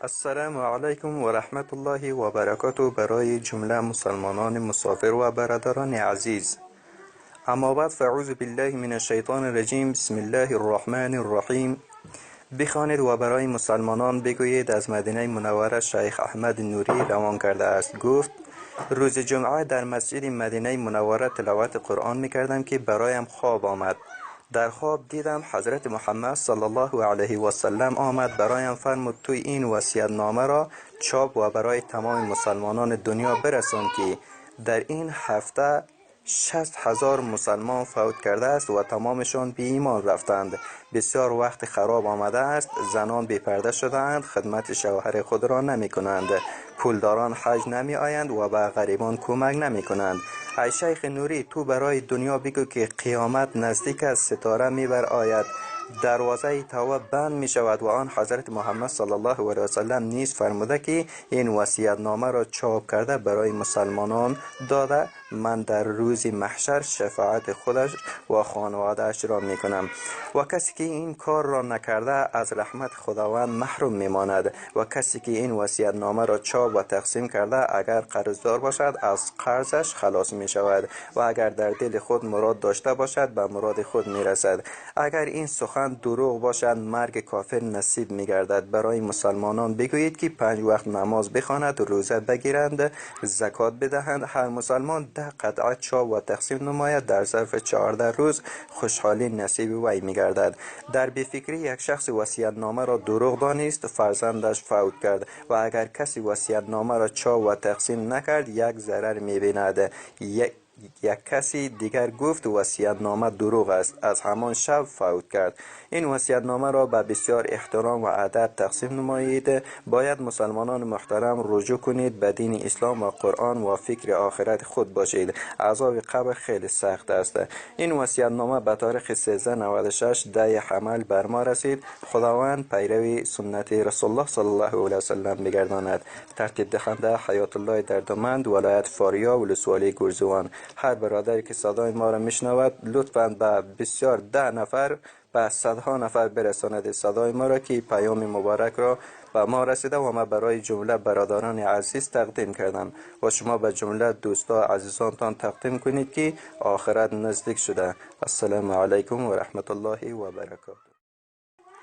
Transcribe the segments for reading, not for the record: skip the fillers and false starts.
السلام علیکم و رحمت الله و برکاته برای جمله مسلمانان مسافر و برادران عزیز. اما بعد، فاعوذ بالله من الشیطان الرجیم، بسم الله الرحمن الرحیم. بخوانید و برای مسلمانان بگویید از مدینه منوره شیخ احمد نوری روان کرده است. گفت: روز جمعه در مسجد مدینه منوره تلاوت قرآن میکردم که برایم خواب آمد. در خواب دیدم حضرت محمد صلی الله علیه و سلم آمد، برایم فرمود: تو این وصیت نامه را چاپ و برای تمام مسلمانان دنیا برسان که در این هفته 60,000 مسلمان فوت کرده است و تمامشان بی ایمان رفتند. بسیار وقت خراب آمده است. زنان بی پرده شدهاند، خدمت شوهر خود را نمی کنند، پولداران حج نمی آیند و به غریبان کمک نمی کنند. ای شیخ نوری، تو برای دنیا بگو که قیامت نزدیک است، ستاره می بر آید، دروازه توبه بند می شود. و آن حضرت محمد صلی الله علیه و سلم نیز فرموده که این وصیت نامه را چاپ کرده برای مسلمانان داده، من در روز محشر شفاعت خودش و خانواده‌اش را می کنم. و کسی که این کار را نکرده از رحمت خداوند محروم می ماند. و کسی که این وصیت نامه را چاپ و تقسیم کرده، اگر قرضدار باشد از قرضش خلاص می شود و اگر در دل خود مراد داشته باشد به مراد خود می رسد. اگر این سخن دروغ باشد، مرگ کافر نصیب می گردد. برای مسلمانان بگویید که 5 وقت نماز بخواند، روزه بگیرند، زکات بدهند. هر مسلمان 10 قطعه چاپ و تقسیم نماید، در ظرف 14 روز خوشحالی نصیب وی می‌گردد. در بیفکری یک شخص وصیت نامه را دروغ دانست، فرزندش فوت کرد. و اگر کسی وصیت نامه را چاپ و تقسیم نکرد، یک ضرر می‌بیند. یک کسی دیگر گفت وصیت نامه دروغ است، از همان شب فوت کرد. این وصیت نامه را به بسیار احترام و ادب تقسیم نمایید. باید مسلمانان محترم رجوع کنید به دین اسلام و قرآن و فکر آخرت خود باشید. عذاب قبر خیلی سخت است. این وصیت نامه به تاریخ 1396 ده حمل بر ما رسید. خداوند پیروی سنت رسول الله صلی الله علیه و سلم بگرداند. ترتیب دهنده حیات الله دردمند، ولایت فاریا، ولسوالی گرزوان. هر برادری که صدای ما را میشنود، لطفاً به بسیار 10 نفر، به صدها نفر برساند صدای ما را که پیام مبارک را به ما رسیده و ما برای جمله برادران عزیز تقدیم کردم و شما به جمله دوستا عزیزانتان تقدیم کنید که آخرت نزدیک شده. السلام علیکم و رحمت الله و برکاته.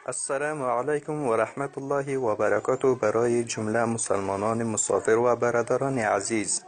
السلام علیکم و رحمت الله و برکاته برای جمله مسلمانان مسافر و برادران عزیز.